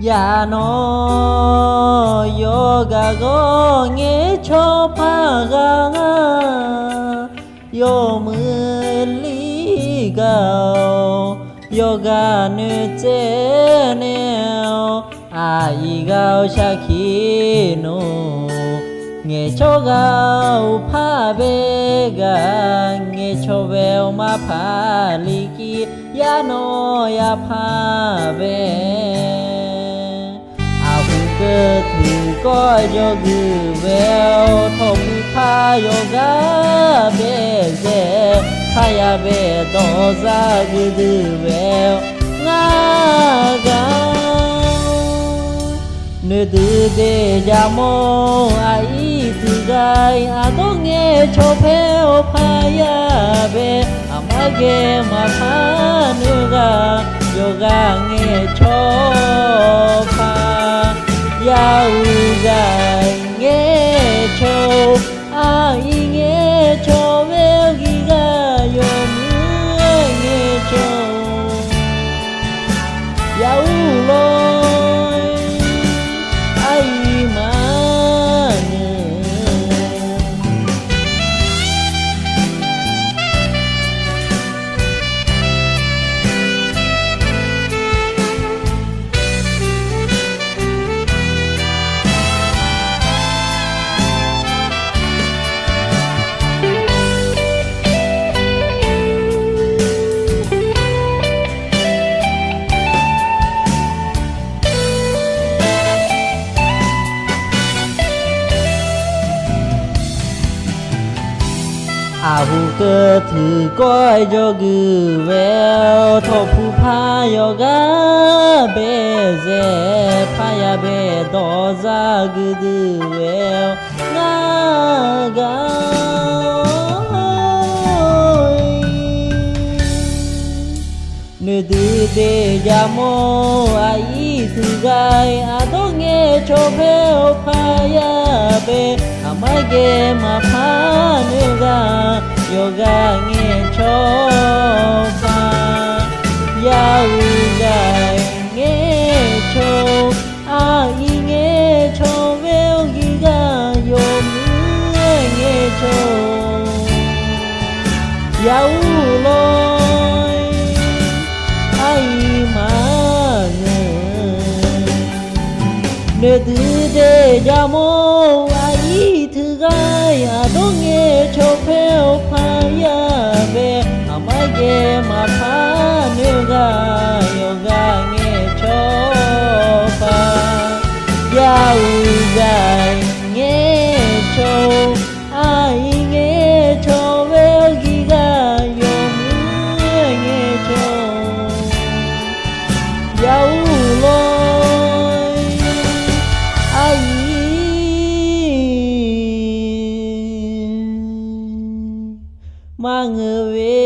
Yaꞈ nawˉ yawˇ g'aˇ g'awˇ ngehˇ chaw hpaˇ g'a ngaˇ, yawˇ meuꞈ liˇ gaˇ-oˬ, yawˇ g'aˇ nuˇ ceˇ nehˬ-oˬ, a iˉ g'aˇ-oˬ shaˉ hkiˆ nawˬ. Ngehˬ chaw g'aˇ-oˬ hpaˇ ve g'aˇ, ngehˬ chaw ve-oˬ maˇ hpaˇ liꞈ hkiˆ, yaꞈ nawˉ yaˇ hpaˇ ve a hu keu tuˬ kawˆ jaw g'uiˬ ve-oˬ, htawˇ hpu hpaˇ yawˇ g'aˇ behˬ zeˬ, hpaˇ yaˇ behˬ dawˇ zaˇ g'uiˬ duˬ ve-oˬ, ngaˇ g'aˇ. Nuˇ duˬ deˇ jaˇ mawˇ a iˉ tuˬ g'aˇ, a dawˇ ngehˇ chaw hpehˇ-oˬ, hpaˇ yaˇ ve a maˇ geh maˇ hpaˇ nuˇ g'aˇ, yawˇ g'aˇ ngehˇ chaw hpaˇ, yaˇ uiˍ g'aˇ ngehˇ chaw, a iˉ ngehˇ chaw ve-oˬ, g'aˇ yawˇ meuꞈ ngehˇ chaw, yaˇ uˉ lawˬ-e, a iˉ maˇ nehˬ. A hu keu tuˬ kawˆ jaw g'uiˬ ve-oˬ, htawˇ hpu hpaˇ yawˇ g'aˇ behˬ zeˬ, hpaˇ yaˇ behˬ dawˇ zaˇ g'uiˬ duˬ ve-oˬ, ngaˇ g'aˇ. Nuˇ duˬ deˇ jaˇ mawˇ a iˉ tuˬ g'aˇ, a dawˇ ngehˇ chaw hpehˇ-oˬ, hpaˇ yaˇ ve a maˇ geh maˇ hpaˇ nuˇ g'aˇ, yawˇ g'aˇ ngehˇ chaw hpaˇ, yaˇ uiˍ g'aˇ ngehˇ chaw, a iˉ ngehˇ chaw ve-oˬ, g'aˇ yawˇ meuꞈ ngehˇ chaw, yaˇ uˉ lawˬ-e, a iˉ maˇ nehˬ. Nuˇ duˬ deˇ jaˇ mawˇ a iˉ tuˬ g'aˇ, a dawˇ ngehˇ chaw hpehˇ-oˬ, hpaˇ yaˇ ve a maˇ geh maˇ hpaˇ nuˇ g'aˇ, yawˇ g'aˇ ngehˇ chaw hpaˇ, yaˇ uiˍ g'aˇ ngehˇ chaw, a iˉ ngehˇ chaw ve-oˬ, g'aˇ yawˇ meuꞈ ngehˇ chaw, yaˇ uˉ lawˬ-e, a iˉ maˇ ngeuˍ ve